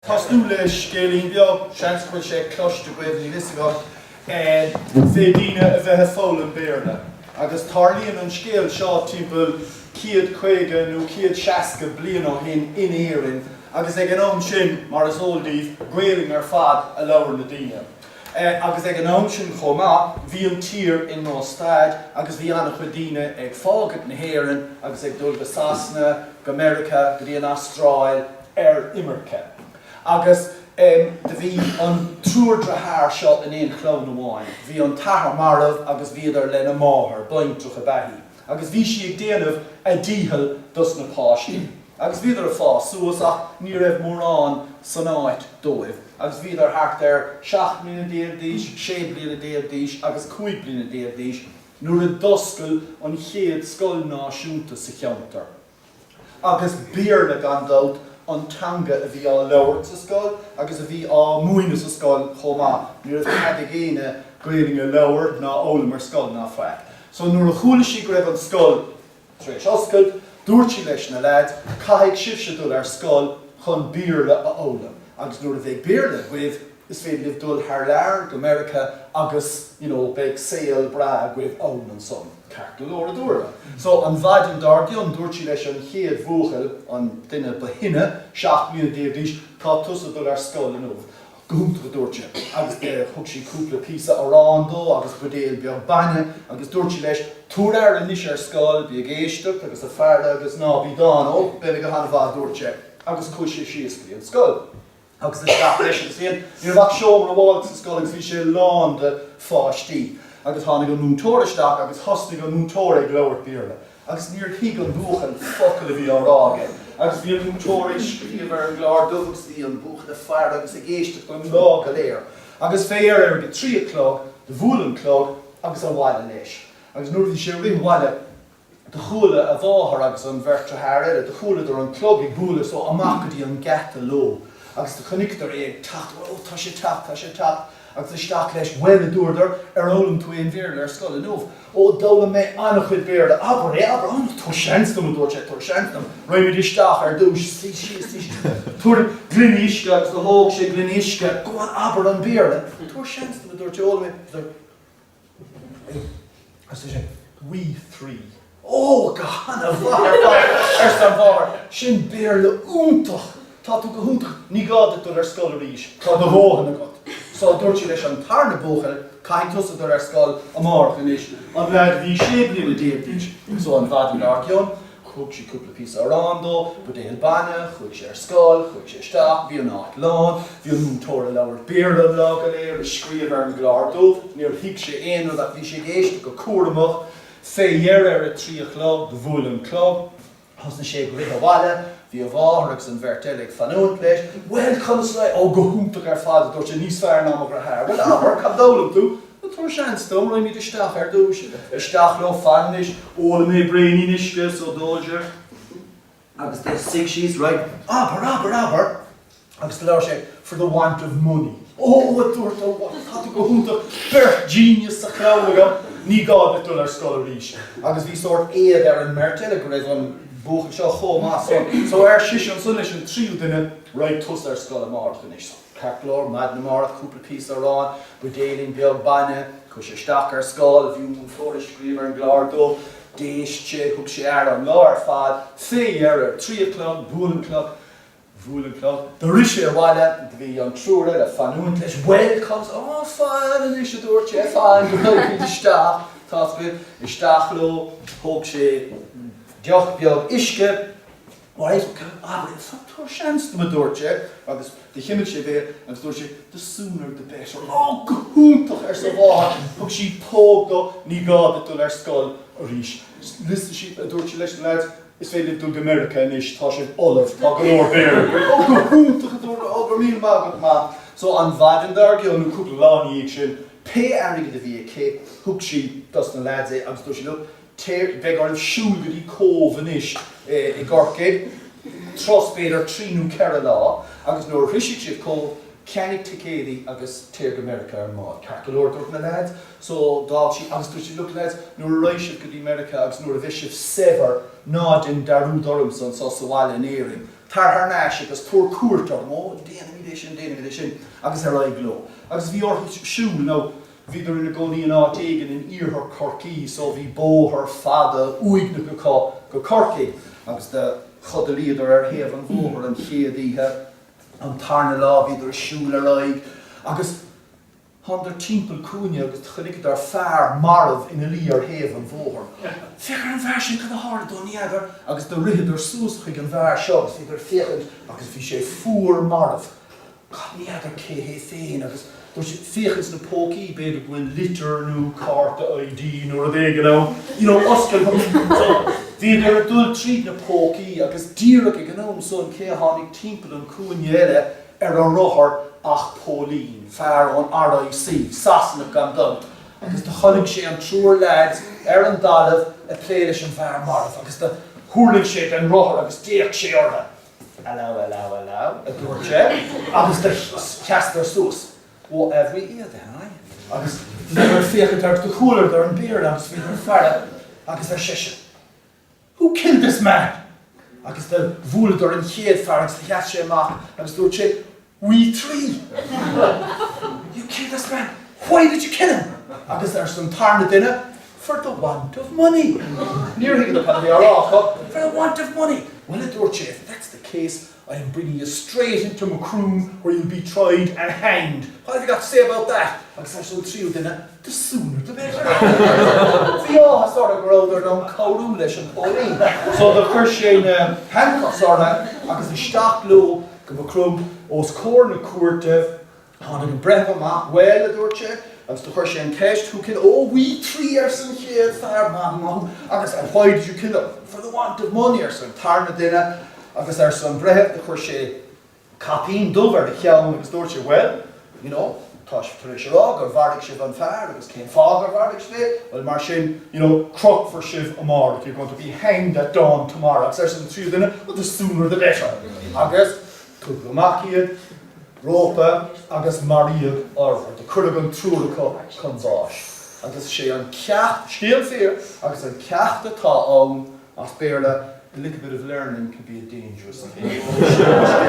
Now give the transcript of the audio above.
Tosnú le scéilín beag, seans go bhfuil sé cloiste agaibh, níl fhios agam, fé daoine a bheith ag foghlaim Béarla. Agus tarlaíonn an scéal seo timpeall 150 nó 160 bliain ó shin in Éirinn agus ag an am sin, mar is eol daoibh, Gaelainn ar fad a labhair na daoine. Agus ag an am sin chomh maith, bhí an tír i ndrochstaid agus bhí an-chuid daoine ag fágaint na hÉireann agus ag dul go Sasana, go Meiriceá, go dtí an Astráil, ar imirce. Agus do bhí an triúr driothár seo in aon chlann amháin. Bhí an t-athair marbh agus bhíodar lena máthair, baintreach ab ea í. Agus bhí sí ag déanamh a dícheall dos na páistí. Agus bhíodar ag fás suas ach ní raibh mórán san áit dóibh. Agus bhíodar thart ar 17 mbliana d'aois, 16 bliana d'aois agus 15 bliana d'aois nuair a d'oscail an chéad scoil náisiúnta sa cheantar. Agus Béarla, gan dabht, an teanga a bhí á labhairt sa scoil agus a bhí á múineadh sa scoil chomh maith. Ní raibh cead ag éinne Gaelainn a labhairt ná a fhoghlaim ar scoil ná faic. So nuair a chuala sí go raibh an scoil tar éis oscailt, dúirt sí leis na leaids, caithfidh sibhse dul ar scoil chun Béarla a fhoghlaim agus nuair a bheidh Béarla agaibh, is féidir libh dul thar lear go Meiriceá agus, you know, beidh saol breá agaibh ann ansan. Ceart go leor, a dúradar. So, an mhaidin dár gcionn, dúirt sí leis an chéad bhuachaill, an duine ba shine, 17 bliana d'aois, tá tusa ag dul ar scoil inniu. Go hiontach, a dúirt sé. Agus thug sí cúpla píosa aráin dó agus buidéal beag bainne agus dúirt sí leis, tabhair aire anois ar scoil, bí ag éisteacht agus ag faire agus ná bí dána. Ó, beidh mé go han-mhaith, a dúirt sé. Agus chuaigh sé síos go dtí an scoil. Agus isteach leis agus bhí an, ní raibh ach seomra amháin sa scoil agus bhí sé lán de pháistí. Agus tháinig an múinteoir isteach agus thosnaigh an múinteoir ag labhairt Béarla. Agus níor thuig an buachaill focal a bhí á rá aige. Agus bhí an múinteoir ag scríobh ar an gclár dubh agus bhí an buachaill ag faire agus ag éisteacht an lá go léir. Agus fé dheireadh ar a trí a chlog, do bhuail an clog agus abhaile leis. Agus nuair a bhí sé ag rith abhaile, Do chuala a mháthair agus an bheirt deartháir eile, do chualadar an clog ag bualadh so amach go dtí an geata leo agus do chonaiceadar é ag teacht, Ó, tá sé ag teacht, tá sé ag teacht agus isteach leis, Bhuel, a dúradar, ar fhoghlaim tú aon Bhéarla ar scoil inniu? Ó, d'fhoghlaim mé an-chuid Béarla. Abair é, abair, Ó, tabhair seans dom, a dúirt sé, tabhair seans dom. Raghaimid isteach ar dtúis, suigh síos, suigh síos, tabhair gloine uisce agus do thóg sé gloine uisce, Go on, abair an Béarla. Tabhair seans dom, a dúirt sé, d'fhoghlaim mé. Arsa sé, We three. Ó, go hana-mhaith ar fad, arsa an mháthair, sin Béarla iontach! Tá tú go hiontach, ní gá duit dul ar scoil arís, tá do dhóthain agat. So dúirt sí leis an tarna buachaill, caithfidh tusa dul ar scoil amárach anois, an leaid a bhí sé bliana d'aois. So an mhaidin dár gcionn, Thug sí cúpla píosa aráin dó, buidéal bainne, chuaigh sé ar scoil, chuaigh sé isteach, bhí an áit lán, bhí an múinteoir ag labhairt Béarla an lá go léir, ag scríobh ar an gclár dubh, níor thuig sé aon rud ach bhí sé ag éisteacht go cúramach. Fé dheireadh ar a trí a chlog, do bhuail an clog, thosnaigh sé ag rith abhaile, bhí a mháthair agus an bheirt eile ag fanúint leis, Bhuel, conas é? Ó, go hiontach ar fad, a dúirt sé, níos fearr ná mo dheartháir. Bhuel, abair, cad d'fhoghlaim tú? Bhuel, tabhair seans dom, raghaimid isteach ar dtús. Isteach leo, fan anois, ólfaidh mé braoinín uisce, so d'ól sé agus do suigh síos, right, abair, abair, abair! Agus do labhair sé, for the want of money. Ó, a dúirt a mháthair, tá tú go hiontach, beirt genius sa chlann agam, ní gá duit dul ar scoil arís. Agus bhí sórt éad ar an mbeirt eile go raibh an buachaill seo chomh maith san. So ar sise ansan leis an tríú duine, raghaidh tusa ar scoil amárach anois. So. Ceart go leor, maidin amárach, cúpla píosa aráin, buidéilín beag bainne, chuaigh sé isteach ar scoil, bhí an múinteoir ag scríobh ar an gclár dubh, d'éist sé, thug sé aire an lá ar fad, fé dheireadh, ar trí a chlog, bhuail an clog, bhuail an clog, do rith sé abhaile, do bhí an triúr eile ag fanúint leis, bhuel, conas, á, fan anois, a dúirt sé, fan go raghaimid isteach, tá's agat, isteach leo, thóg sé deoch beag uisce, Right, ok, abair, tabhair seans dom, a dúirt sé, agus do chimil sé a bhéal agus dúirt sé, the sooner the better. Ó, go hiontach, arsa a mháthair. Thug sí póg dó, ní gá duit dul ar scoil arís. Listen, sí, a dúirt sí leis na lads, is féidir libh dul go Meiriceá anois, tá sibh ullamh, tá go leor Béarla agaibh. Ó, go hiontach, a dúirt, ó, go raibh míle maith agat, Mam. So, an mhaidin dár gcionn, nó cúpla lá ina dhiaidh sin, pé airgead a bhí aici, thug sí dos na lads é agus dúirt sí leo, Téir, beidh oraibh siúl go dtí Cóbh anois i gCorcaigh, turas b'fhéidir trí nó ceithre lá, agus nuair a shroisfidh sibh Cóbh, ceannaigh ticéadaí agus téir go Meiriceá ar an mbád. Ceart go leor, dúirt na leaids. So, d'fhág sí, agus dúirt sí, look lads, nuair a raghaidh sibh go dtí Meiriceá agus nuair a bheidh sibh saibhir, ná dein dearúd ormsa anseo sa bhaile in Éirinn. Tar thar n-ais agus tabhair cuairt orm. Ó, déanfaimid é sin, déanfaimid é sin. Agus ar aghaidh leo. Agus bhí orthu siúl, now bhíodar ina gcónaí in áit éigin in iarthar Chorcaí so bhí bóthar fada uaigneach acu go Corcaigh. Agus do chodalaíodar ar thaobh an bhóthair an chéad oíche, an tarna lá bhíodar ag siúl ar aghaidh agus, Thánadar timpeall cúinne agus do chonaiceadar fear marbh ina luí ar thaobh an bhóthair. Féach ar an bhfear sin, cad a tharla dó, ní fheadar, agus do ritheadar suas chuig an bhfear seo agus bhíodar ag féachaint agus bhí sé fuar marbh. God, ní fheadar cé hé féin agus dúirt siad, féach ins na pócaí, b'fhéidir go bhfuil litir nó cárta ID nó rud éigin ann, you know, oscail. So, bhíodar ag dul tríd na pócaí agus díreach ag an am san cé a tháinig timpeall an chúinne eile ar a rothar ach póilín, fear ón RIC, Sasanach gan dabht, agus do chonaic sé an triúr leaids ar an dtalamh ag plé leis an bhfear marbh agus do thuirling sé den rothar agus d'fhéach sé orthu. Hello, hello, hello, a dúirt sé agus do sheasadar suas. What have we here then, aye? Agus do bhíodar ag féachaint air agus do chualadar an Béarla agus bhíodar ag faire agus ar seisean. Who killed this man? Agus do bhuaileadar an chéad fear agus do sheas sé amach agus dúirt sé, We 3! You killed this man! Why did you kill him? Agus arsa an tarna duine, For the want of money! Níor thuigeadar cad a bhí á rá acu, For the want of money! Well, a dúirt sé, if that's the case, I am bringing you straight into Macroom where you'll be tried and hanged. What have you got to say about that? Agus arsa an tríú duine, The sooner the better. Bhí áthas orthu go rabhadar in ann cabhrú leis an póilín. So do chuir sé na handcuffs orthu agus isteach leo go Macroom os comhair na cúirte. Tháinig an breitheamh amach, Well, a dúirt sé, agus do chuir sé an cheist, Who killed, Oh, we 3, arsa an chéad fear, maith thú, agus and why did you kill him? For the want of money, arsa an tarna duine, agus arsa an breitheamh, do chuir sé caipín dubh ar a cheann agus dúirt sé, Well, you know, tá sibh tar éis a rá gur mharaigh sibh an fear agus cén fáth gur mharaigh sibh é? Well, mar sin, you know, crochfar sibh amárach, you're going to be hanged at dawn tomorrow, agus arsa an tríú duine, Well, the sooner the better. Agus Tugadh amach iad, rópa, agus maraíodh orthu. Do cuireadh an triúr acu chun báis. Agus is é an ceacht, scéal fíor, agus an ceacht atá ann, as Béarla, a little bit of learning can be a dangerous thing. Sin an scéal.